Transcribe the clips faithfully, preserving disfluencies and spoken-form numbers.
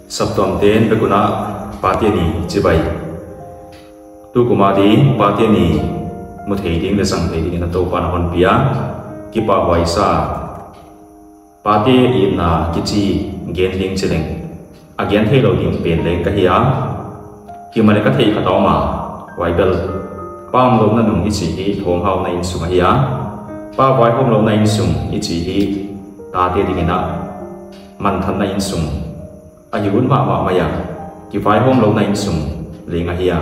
Saptuamte'n vek un a, Pate Ni chibai. Tukum a ding Pate Ni mu thei ding leh zang thei dingin a Toupa'n a hon pia. Kipahhuai sa. Pate itna kichi gen ding chi leng, a gen theilou ding pen leng ka hi a. Himahleh ka theih khat a om a, huai bel, pa omlouhna nung i chih hi thawmhauhna innsung ahi a. Pa vaihawmlouhna innsung i chih hi tate dingin a manthatna innsung ahi ut mahmah mai a, kivaihawmlouhna innsung leng ahi a.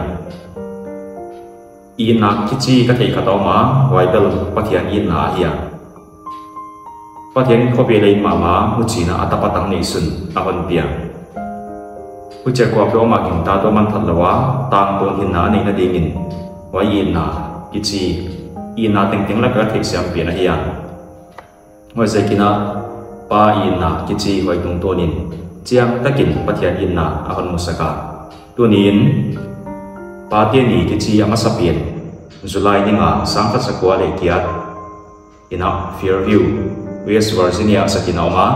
Itna kichi ka theih khat a om a, huai bel Pathian itna ahi a. Pathian in khovel a it mahmah, huchiin a tapa tang neihsun a hon pia. Huchia kuapeuhmah gingta toh manthat lou a, tangtawn hinna a neihna dingin, huai itna kichi, itna tengteng laka theihsiam pen ahi a. Huaiziakin a, pa itna kichi huai tungtawnin, chiang takin Pathian itna a hon musak a. Tuniin, Pate Ni kichi a masapen, July ni nga, sangkhat zakua leh giat in a Fairview, West Virginia ah sakin a om a.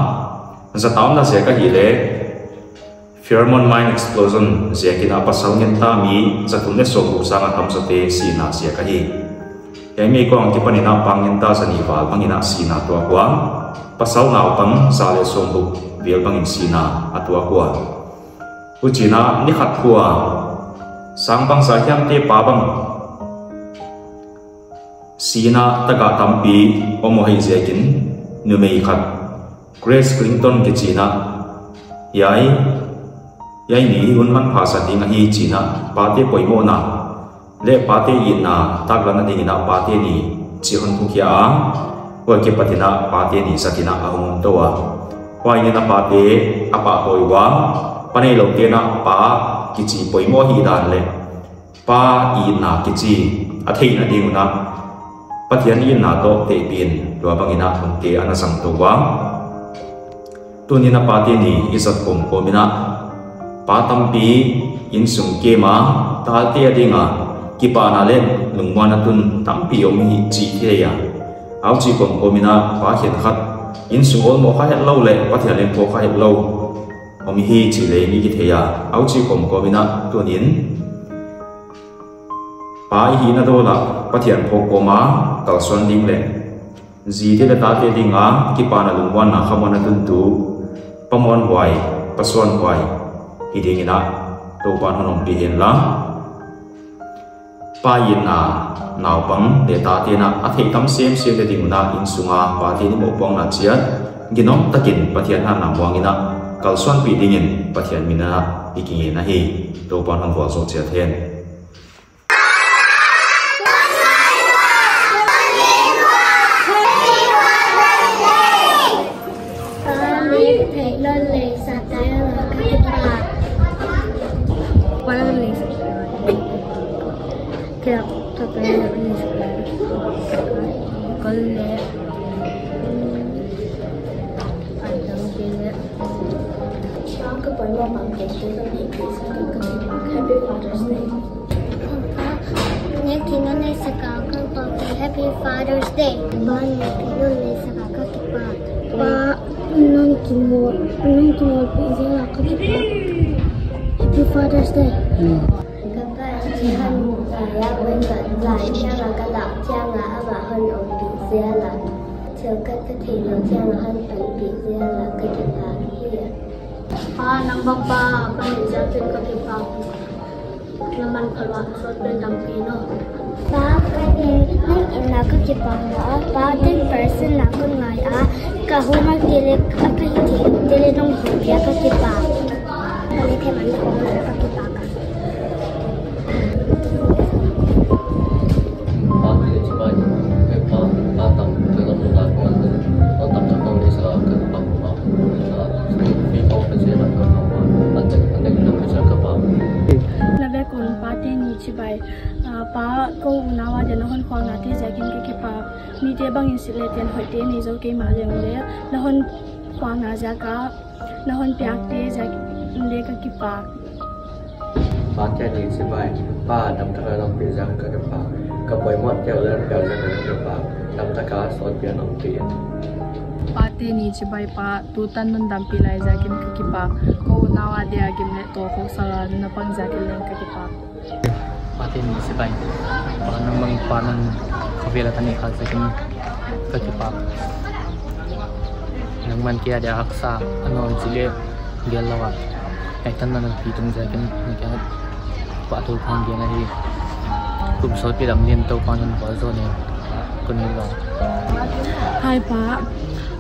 Zata omna ziak ahihleh, Fairmont Mine Explosion ziakin a pasal ngenta mi zathum leh sawmguk sanga tamzawte sihna ziak ahi. Hiai meikuang akipanin a pa ngenta zanih val bangin a sihna tuak ua. Pasal naupang za leh sawmguk vel bangin sihna a tuak ua. Huchiin a ni khat khua, sang bangzah hiamte pa bang sihna taka tampi om uh ahih ziakin, numei khat, Grace Clinton kichiin a, hiai, hiai ni hi hun manpha zat ding ahi chiin a, pate poimohna leh pate itna taklatna dingin a Pate Ni chi hon phukhia a, huai akipatin a Pate Ni zatin a hong om tou a. Huai niin a pate a pahtawi ua, pa neiloute'n a pa kichi poimoh hihdan leh pa itna kichi a theihna ding un a, Pathian itna toh tehpih in tua bangin a hunte ana zang tou ua. Tuniin a Pate Ni i zat kawmkawmin a, pa tampi innsung kem a, tate adinga kipahna leh lungmuanna tun tampi om hi chih thei a. Huchi kawmkawmin a pa khenkhat innsung awlmoh kha hetlou leh Pathian leng phuak kha hetlou om hi chih leng i kithei a. Huchi kawmkawmin a tuniin, pa i hihna dawl ah Pathian phuak kawm a kalsuan ding leh zite leh tate dinga kipahna lungmuanna khamuanna tuntu pa muanhuai, pa suanhuai hi dingin a Toupa'n hon ompih hen la. Pa itna naupang leh tate'n a theih tam semsemte ding un a, innsunga pate ni mohpuakna chiat, ginom takin Pathian hatna muangin a kalsuanpih dingin Pathian min a i kingen ahi. Toupa'n hon vualzawl chiat hen. Happy Father's Day. Pa, nek theihlouh neisaka ka kipah. Happy Father's Day. Pa, nek theihlouh neisaka ka kipah. Pa, nang kimawl, nang kimawlpih zel a ka kipah. Happy Father's Day. Ka pa in chi hon ngai a, wen ka zai chiang a ka dah chiang a amah hon ompih zel a, thil khat ka theihlouh chiang a hon panpih zel a ka kipah hi a. Pa, nang bang pa ka neih ziakin ka kipah. Na man kha lua, sawt pen tampi in aw. Pa, ka nek, nang itna ka kipah a. Pa, ten percent na kon ngai a, ka homework te leh ka hihtheihte leh nong hon pia, ka kipah. Ka nek theih man na kon ngai a, ka kipah. Na vek un Pate Ni chibai. Ah, pa, kou unau a dia na hon khualnate ziakin ka kipah. Mite bangin silh leh tian hoihte nei zou kei mahleh, na hon khualna ziak a, na hon piakte ziakin leng ka kipah. Pate Ni chibai. Pa, damtak a na ompih ziak ka kipah. Ka poimohte uh leng piak ziak ka kipah. Damtak a sawt pia na ompih in. Pate ni chibai pa, tutan non dampih lai ziakin ka kipak. Ka unau adia gim leh toh khawksa na pang ziakin leng ka kipak. Pate ni chibai pa, nangmah pa non khovel a ka neih khak ziakin ka kipak. Nangman kei adia haksa a nuam chih leh gel lou a, hei tan na non pi tung ziakin na kiang pahthu kong gen ahi. Kum sawtpi dang leng Toupa'n hon vualzawl hen. Kon ngen lou. Hai pa,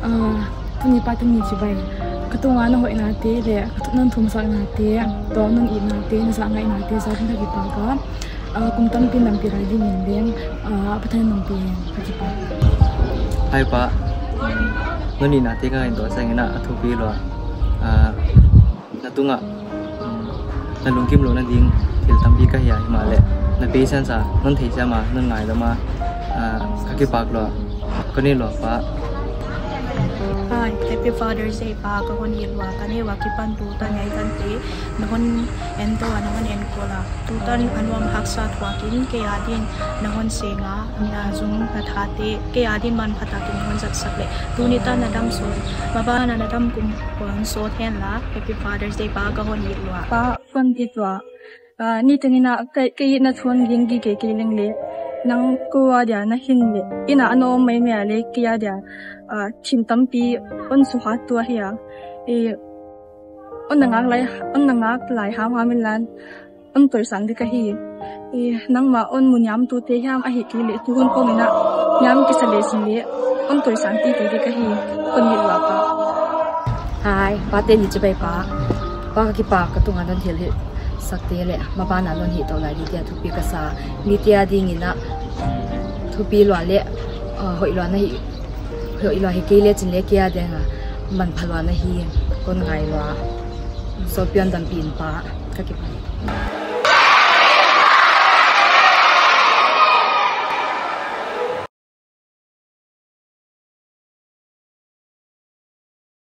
ah, tuni Pate ni chibai. Ka tunga na hoihnate leh ka tu-, non thumsaknate, toh non itnate, na zahngaihnate ziakin ka kipak a. Ah, kum tampi dampih lai dingin leng, ah, Pathian in hon pi hen, ka kipak. Hai pa, non itnate ka ngaihtuah chiangin a thupi lua. Ah, na tungah, mm, na lungkimlouhna ding thil tampi ka hia, himahleh na patience a non theisiam a, non ngaidam a, ah, ka kipak lua. Kon ngen lou pa. Hai, Happy Father's Day pa, ka hon it lua. Ka neu a kipan tutan ngaihtuahte, na hon en tou a, na hon enkol a, tutan a nuam haksa thuakin kei adin na hon seng a, na zung na thate kei adin manpha takin na hon zatsak leh tuni tan na dam sawt, maban a na dam kum hon sawt hen la. Happy Father's Day pa, ka hon it lua. Pa, kon it lua. Ah, niteng in a kei, kei na thuan ging gige kei leng leh, nang kou adia na hin leh, inn a na om maimai a leh kei adia, ah, thil tampi hon suhat tuah hi a. Eh, hon na ngak lai, hon na ngak lai hamham inla, hon toisang ding ka hi. Eh, nangmah hon mu niamtute hiam ahihkeileh tuhun kong in a niam kisa leh sin leh, hon toisang teitei ding ka hi. Kon ngen lua pa. Hai, Pate ni chibai pa. Pa, ka kipak, ka tunga non thilhihsakte leh maban a non hih tou lai dingte a thupi ka sa. Mite adingin a thupi lua leh, ah, hoih lua na hi, hoih lua hi kei leh chin leh kei adia manpha lua na hi. Kon ngai lua. Sawtpi hon dampih in pa, ka kipak.